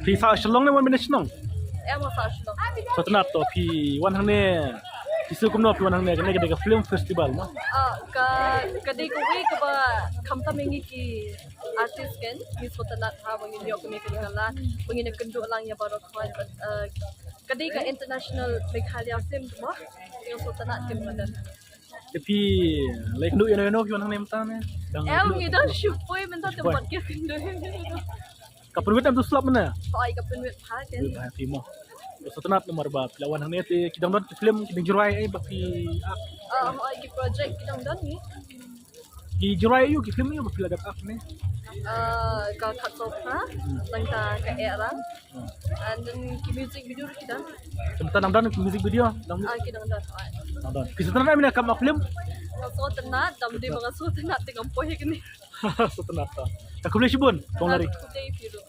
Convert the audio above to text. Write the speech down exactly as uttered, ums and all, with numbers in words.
Phi sah Shillong ne wan mynne shnong? Em, sah Shillong. Sngewtynnat to phi wan hangne. Phi shu kumno phi wan hangne kane ka dei ka film festival mo? Ah, ka ka dei kawei kaba khamtam ïa ngi ki artist kan, ngi sngewtynnat ha ba ngin ïoh kane ka dei ka lad ba ngin ïakynduh lang ïa baroh khmat. Ah, ka dei ka International Meghalaya Film mo. Ngi sngewtynnat kynmaw. Te phi leit kynduh ïano ïano phi wan hangne mynta ne? Em, ngi dang shu poi mynta te mut ki kynduh. Ka pynwit em tu slap mynne? Hooid, ka pynwit bha kan. Pynwit bha phi mo. Sngewtynnat namar ba phi la wan hangne te ki dang don ki film ki dang jingrwai ei ba phi ak? Ah, hooid, ki project ki dang don ngi. Ki jingrwai ïa u ki film ïa u ba phi la dep ak ne? Ah, ka Khatsawphra, nangta ka Ehrang. And then ki music video ki dang. Te mynta dang don ki music video dang? Ah, ki dang don. Hooid. Dang don. Phi sngewtynnat mynne kam ak film? Nga sngewtynnat, dam dei ba nga sngewtynnat te ngam poi kane. Sngewtynnat to. Te khublei shibun Kong Larry. Khublei phi ruh.